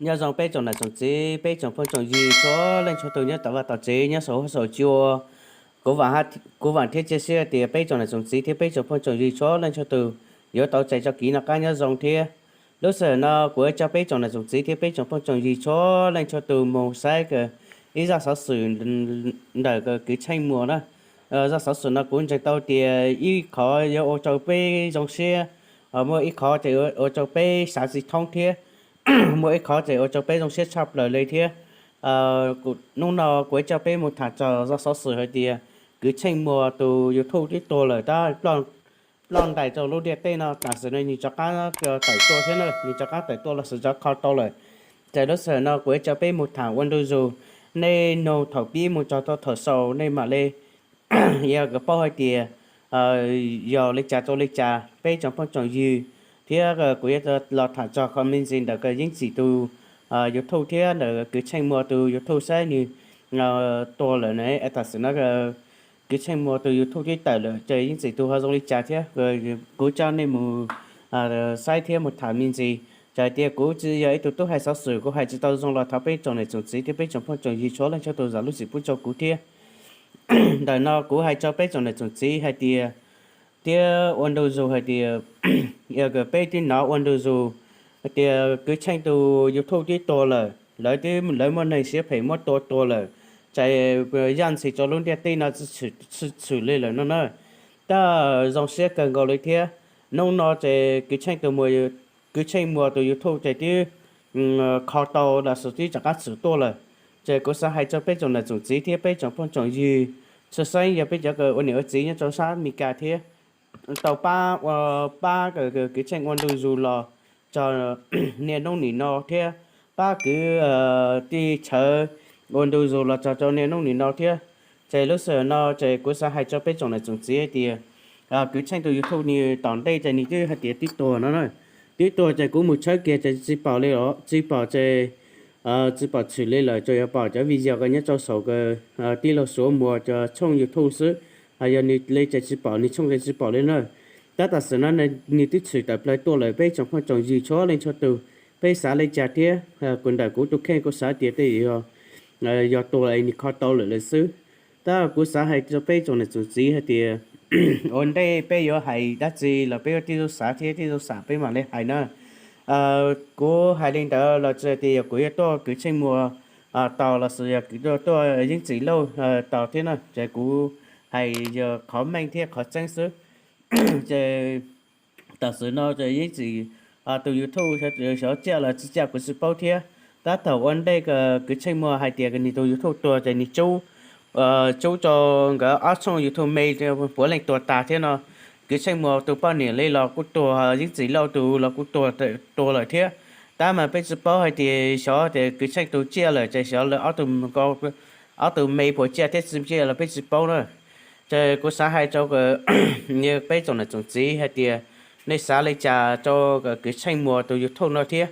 Nyob zoo peb tsoom nam tsoom txiv, peb tsoom phooj tsoom ywg txhua leej txhua tus nyob tom vaj tom tsev, nyob saum huab saum cua. Kuv vaam thiab cia siab tias peb tsoom nam tsoom txiv thiab peb tsoom phooj tsoom ywg txhua leej txhua tus yuav tau txais tso kev noj qab nyob zoo thiab. Lub sij hawm no kuv coj peb tsoom nam tsoom txiv thiab peb tsoom phooj tsoom ywg txhua leej txhua tus mus saib kawg ib zaj xov xwm ntawm kws Tsheej Muas na. Zaj xov xwm no kuv ntseeg tau tias ib qhov yuav ua rau peb zoo siab, muaj ib qhov ces ua rau peb xav tsis thoob thiab, muaj ib qhov ces ua rau peb zoo siab tshaj plaws li thiab. Hnub no kuv coj peb mus tham txog zaj xov xwm hais tias kws Tsheej Muas tus YouTube twb tuag lawm tab ploj ntais rau lub ntiaj teb no, tam sim no nws rov qab tawm tuaj thiab na, nws rov qab tawm tuaj los sis rov kho tau lawm. Ces lub sij hawm no kuv coj peb mus tham ua ntu zus, nej nug thaum pib mus txog rau thaum xaus nej mam li yog kws paub hais tias yog li cas rau li cas peb tsoom phooj tsoom ywg, thiab kuv yuav los tham txog qhov me ntsis ntawm kws Yeeb Txim tus YouTube thiab ntawm kws Tsheej Muas tus YouTube saib nws tuag lawm na, tam sim no kws Tsheej Muas tus YouTube twb tawm lawm ces Yeeb Txim tus ho zoo li cas thiab. Kuv coj nej mus saib thiab mus tham me ntsis. Txawm tias kuv tsis yog ib tug tub hais xov xwm, kuv hais tsis tau zoo los thov peb tsoom nam tsoom txiv thiab peb tsoom phooj tsoom ywg txhua leej txhua tus zam lub txim pub rau kuv thiab. Ntawm no kuv hais rau peb tsoom nam tsoom txiv hais tias, thiab ua ntu zus hais tias, yog peb twb hnov ua ntu zus tias kws Tsheej tus YouTube twb tuag lawm, lawv twb lawv muaj neeg siab phem muab tua tuag lawm, ces yaj ntxhis rau lub ntiaj teb no tsis tshwm li lawm no na. Tab zoo siab kawg nkaus li thiab. Hnub no ces kws Tsheej tus, kws Tsheej Muas tus YouTube ces twb kho tau los sis twb rov qab tshwm tuaj lawm. Ces kuv xav hais rau peb tsoom nam tsoom txiv thiab peb tsoom phooj tsoom ywg, tshwj xeeb yog peb cov ua niam ua txiv nyob rau sab Amelikas thiab, tau pab ua, pab kws Tsheej ua ntu zus los txog niaj hnub nim no thiab, pab kwv tij Tsheej ua ntu zus los txog rau niaj hnub nim no thiab. Ces lub sij hawm no ces kuv xav hais rau peb tsoom nam tsoom txiv hais tias kws Tsheej tus YouTube nws tom ntej ces nws twb hais tias twb tuag no na. Twb tuag ces kuv mus tshawb kiag ces tsis pom li os, tsis pom ces tsis pom tshwm li lawm, tsuas yog pom cov video kws nyob rau saum kws tij laug Suav Muas cov tshooj YouTube xwb. Hos yog nws li ces tsis pom, nws tshooj ces tsis pom li na. Tab tam sim no nws twb tshwm tawm plaws tuaj lawm, peb tsoom phooj tsoom ywg txhua leej txhua tus, peb xav li cas thiab, kuv ntawm kuv tus kheej kuv xav tias tej yog tuag es nws kho tau lawm lawm xwb. Tab kuv xav hais rau peb tsoom nam tsoom txiv hais tias ua ntej peb yuav hais dab tsi los peb yuav tib tug xav thiab tib tug xam peb mam li hais na. Kuv hais li ntawd los tsis hais tias yog kuv yuav tuaj kws Tsheej Muas tos los sis yog kuv tuaj tuaj Yeeb Txim Lauj tos thiab na, ces kuv hais yog qhov meej thiab qhov tseeb xwb. Ces tam sim no ces Yeeb Txim tus YouTube xyov tsiaj los tsis tsiaj kuv tsis paub thiab. Tab thaum ua ntej kws Tsheej Muas hais tias nws tus YouTube tuag ces nws tsub, tsub rau nkawd ob tshooj YouTube me puav leej tuag tas thiab no. Kws Tsheej Muas tus poj niam li los kuj tuag, Yeeb Txim Lauj tus los kuj tuag, tuag lawm thiab. Tab mas peb tsis paub hais tias xyov tias kws Tsheej tus tsiaj lawm ces xyov lawv ob tug me puas tsiaj thiab tsis tsiaj los peb tsis paub na. Ces kuv xav hais rau peb tsoom nam tsoom txiv hais tias nej xav li cas rau kws Tsheej Muas tus YouTube no thiab.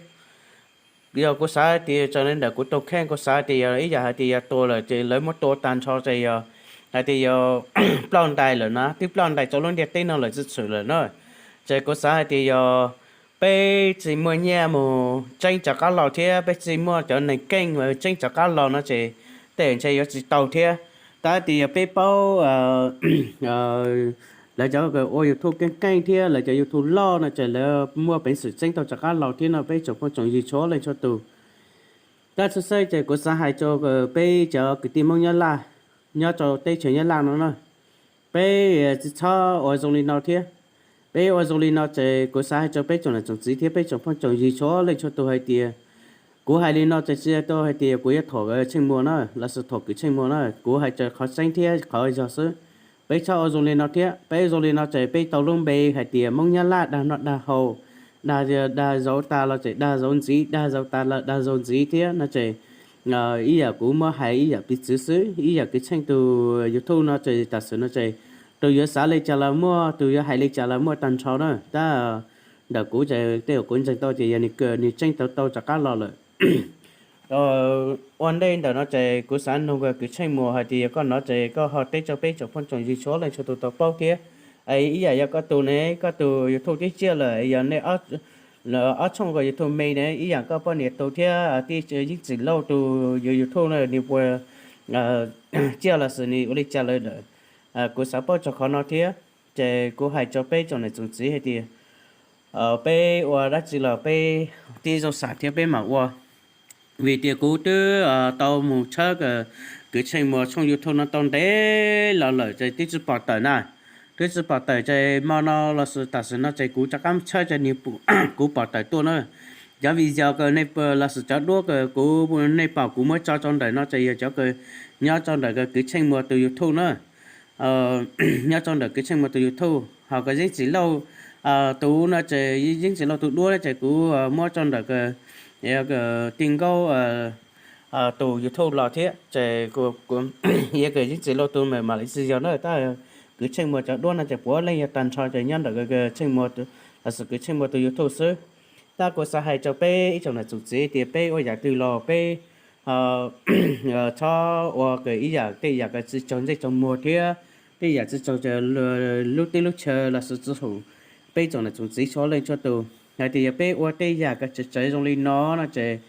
Yog kuv xav tias raws li ntawm kuv tus kheej kuv xav tias yog ib yam hais tias yog tuag lawm ces lawv muab tua tag nrho ces yog hais tias yog ploj ntais lawm na, twb ploj ntais rau lub ntiaj teb no lawm tsis tshwm lawm na. Ces kuv xav hais tias yog peb tsis muaj nyiaj mus tseeb rov qab los thiab peb tsis muaj cov neeg keej tseeb rov qab los no ces tej ntshe yuav tsis tau thiab. Tab tias yog peb paub lawv cov ua YouTube keej keej thiab lawv cov YouTube loj no ces lawv muaj peev xwm tseeb tau rov qab los thiab no peb tsoom phooj tsoom ywg txhua leej txhua tus. Tab txhua xwb ces kuv xav hais rau peb cov kwv tij Hmoob Nyab Laj nyob rau teb chaws Nyab Laj no na, peb tsis txhob ua zoo li no thiab. Peb ua zoo li no ces kuv xav hais rau peb tsoom nam tsoom txiv thiab peb tsoom phooj tsoom ywg txhua leej txhua tus hais tias, kuv hais li no ces tsis yog hais tias kuv yuav thuam Tsheej Muas na los sis thuam kws Tsheej Muas na, kuv hais raws qhov tseeb thiab qhov yog xwb. Peb txhob ua zoo li no thiab, peb ua zoo li no ces peb tau lub npe hais tias Hmoob Nyab Laj dag noj dag haus, dag, dag zauv tas los ces dag zauv ntxiv, dag zauv tas los dag zauv ntxiv thiab no ces ib yam kuv muab hais ib yam piv txwv xwb, ib yam kws Tsheej tus YouTube no ces tam sim no ces tus yuav xav li cas los muaj, tus yuav hais li cas los muaj tag nrho na. Tab ntawm kuv ces tej uas kuv ntseeg tau ces yog nws tseeb tau tau rov qab los lawm. Ua ntej ntawm no ces kuv xav nug kws Tsheej Muas hais tias yog koj hnov ces koj ho teb rau peb tsoom phooj tsoom ywg txhua leej txhua tus tau paub thiab. Ib yam yog koj tus ne, koj tus YouTube twb ciaj lawm, yog nej ob tshooj YouTube me ne, ib yam koj poj niam tus thiab tij Yeeb Txim Lauj tus YouTube na, nws puas ciaj los sis nws ua li cas lawm lawm. Kuv xav paub txog qhov no thiab, ces kuv hais rau peb tsoom niam tsoom txiv hais tias peb ua dab tsi los peb tib zoo xam thiab peb mam ua. Vim tias kuv twb tau mus tshawb kwv Tsheej Muas tshooj YouTube no tau ntev los lawm ces twb tsis pom tawm na. Twb tsis pom tawm ces hmo no los sis tam sim no ces kuv rov qab tshawb ces nws, kuv pom tawm tuaj na. Cov video kws nej los sis cov duab kws kuv, nej pom kuv muab tso rau ntawm no ces yog cov kws nyob rau ntawm kwv Tsheej Muas tus YouTube na. Nyob rau ntawm kwv Tsheej Muas tus YouTube, ho kwv Yeeb Txim Lauj tus no ces, Yeeb Txim Lauj tus duab ces kuv muab rau ntawm kwv Tij Nkaub tus YouTube los thiab ces yog kwv Yeeb Txim Lauj tus mam mam li tsis yog na, tab kwv Tsheej Muas cov duab no ces puav leej yog tag nrho ces nyob ntawm kwv Tsheej Muas, los sis kwv Tsheej Muas tus YouTube xwb. Tab kuv xav hais rau peb ib tsoom niam tsoom txiv tias peb ua yam twg los peb txhob ua kws ib yam tej yam kws tsis tsaug ntsej tsaug muag thiab tej yam tsis tsaug lub teb lub chaw los sis tsis haum peb tsoom niam tsoom txiv txhua leej txhua tus. Hais tias yog peb ua tej yam kws txawv txawv zoo li no no ces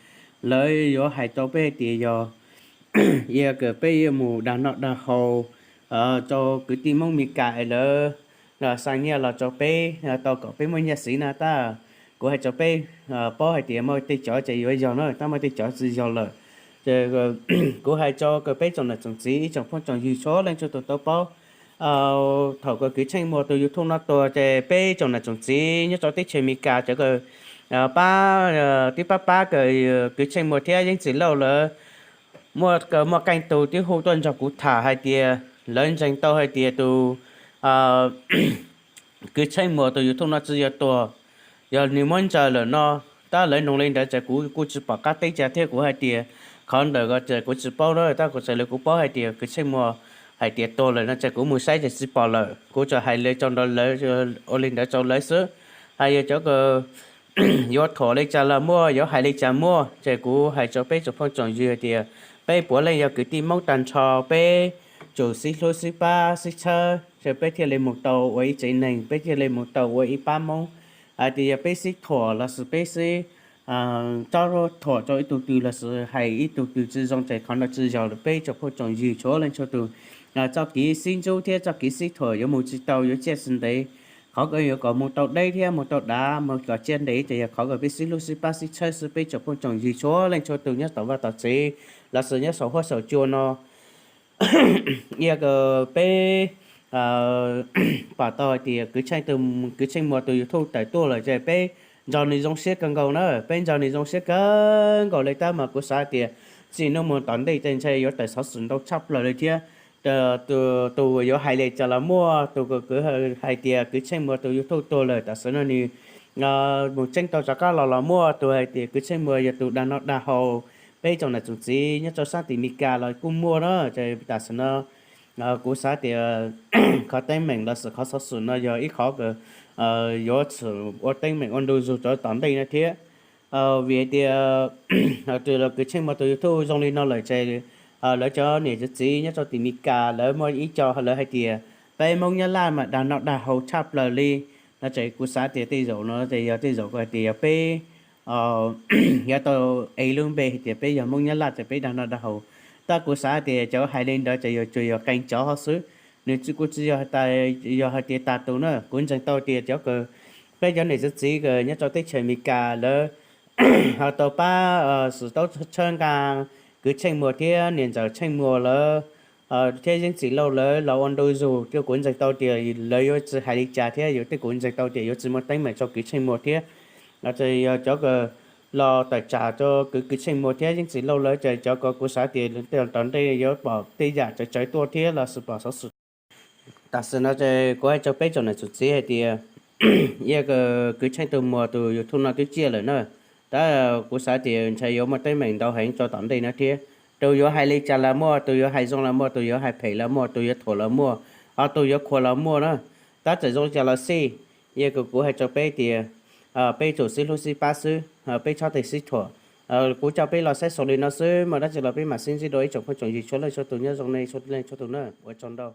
lawv yuav hais rau peb hais tias yog, yog kws peb yuav mus dag noj dag haus rau kwv tij Hmoob Mes Kas es lawv xa nyiaj los rau peb tau kom peb muaj nyiaj siv na. Tab kuv hais rau peb paub hais tias muaj tej cov ces yuav yog na, tab muaj tej cov tsis yog lawm. Kuv hais rau kws peb tsoom niam tsoom txiv ib tsoom phooj tsoom ywg txhua leej txhua tus tau paub. Thaum kws kwv Tsheej Muas tus YouTube no tuag ces peb tsoom niam tsoom txiv nyob rau teb chaws Amelikas cov kws pab, twb pab pab kws kwv Tsheej Muas thiab Yeeb Txim Lauj lawv muaj, muaj qee tus twb hu tuaj nrog kuv tham hais tias lawv ntseeg tau hais tias tus kwv Tsheej Muas tus YouTube no tsis yog tuag, yog nws muab ntsaws lawm no. Tab lawv nug li ntawd ces kuv kuj tsis pom qab teb cas thiab, kuv hais tias qhov ntawd ces kuv tsis paub na, tab kuv txawm li kuv paub hais tias kwv Tsheej Muas hais tias tuag lawm no ces kuv mus saib ces tsis pom lawm, kuv tsuas hais li rau lawv, ua li ntawd rau lawv xwb. Hais yog cov kws yuav thuam li cas los muaj, yuav hais li cas muaj, ces kuv hais rau peb tsoom phooj tsoom ywg hais tias peb puav leej yog kwv tij Hmoob tag nrho, peb tsum sib hlub sib pab sib txhawb ces peb thiaj li mus tau ua ib tsev neeg, peb thiaj li mus tau ua ib pab Hmoob. Hais tias yog peb sib thuam los sis peb sib tsob thuam rau ib tug twg los sis hais ib tug twg tsis zoo ces qhov no tsis yog peb tsoom phooj tsoom ywg txhua leej txhua tus. Txoj kev sib ntxub thiab txoj kev sib thuam yuav mus tsis tau, yuav ciaj tsis ntev. Qhov kws yuav kom mus tau deb thiab mus tau dav, mus kom ciaj ntev ces yog qhov kws peb sib hlub sib pab sib txhawb xwb, peb tsoom phooj tsoom ywg txhua leej txhua tus nyob tom vaj tom tsev los sis nyob saum huab saum cua no. Yog kws peb pom tau hais tias kwv Tsheej Muas tus YouTube tawm tuaj lawm ces peb nrog nws zoo siab kawg nkaus na, peb nrog nws zoo siab kawg nkaus li. Tab mas kuv xav tias txij hnub mus tom ntej ces ntshe yuav tawm xov xwm ntau tshaj plaws li thiab. Tus yuav hais li cas los muaj, tus kws hais tias kwv Tsheej Muas tus YouTube tuag lawm tam sim no nws mus tseeb tau rov qab los los muaj, tus hais tias kwv Tsheej Muas yog tus dag noj dag haus peb tsoom niam tsoom txiv nyob rau sab tim Amelikas los kuj muaj na. Ces tam sim no kuv xav tias qhov teeb meem los sis qhov xov xwm no yog ib qhov kws yuav tsum ua teeb meem ua ntu zus rau tom ntej no thiab. Vim hais tias kwv Tsheej Muas tus YouTube zoo li no lawm ces lawv cov niam cov txiv nyob rau tim Amelikas lawv muaj ib co lawv hais tias peb Hmoob Nyab Laj mas dag noj dag haus tshaj plaws li no ces kuv xav tias tej zaum no ces yog tej zaum hais tias yog peb yuav tau ev lub npe hais tias peb yog Hmoob Nyab Laj ces peb dag noj dag haus. Tab kuv xav tias cov hais li ntawd ces yog tsuas yog qee cov hov xwb, nws tsis, kuj tsis yog, yog hais tias tas tus na. Kuv ntseeg tau tias cov kws peb cov niam cov txiv kws nyob rau teb chaws Amelikas lawv ho tau pab sim taub tshawb nqa kwv Tsheej Muas thiab niam ntxawm Tsheej Muas lawv thiab Yeeb Txim Lauj lawv los ua ntu zus thiab. Kuv ntseeg tau tias lawv yuav tsis hais li cas thiab yuav tej, kuv ntseeg tau tias yuav tsis muaj teeb meem rau kwv Tsheej Muas thiab. Yog cov kws los tawm tsam rau kwv, kwv Tsheej Muas thiab Yeeb Txim Lauj lawv ces cov ko kuv xav tias tom ntej yuav pom tej yam tsawv tsawv tuaj thiab los sis pom xov xwm. Tam sim no ces kuv hais rau peb tsoom niam tsoom txiv hais tias yog kwv Tsheej tus Muas tus YouTube no twb ciaj lawm na. Tab kuv xav tias ntshe yuav muaj teeb meem ntau heev rau tom ntej no thiab. Tus yuav hais li cas los muaj, tus yuav hais zoo los muaj, tus yuav hais phem los muaj, tus yuav thuam los muaj, ho tus yuav khuam los muaj na. Tab txawm zoo li cas los xij, yog kws kuv hais rau peb tias peb tsum sib hlub sib pab xwb, peb txhob tej sib thuam. Kuv coj peb los saib xaus li no xwb, muaj dab tsi los peb mam sib ntsib dua ib tsoom phooj tsoom ywg txhua leej txhua tus, nyob zoo nej txhua leej txhua tus na, ua tsaug ntau.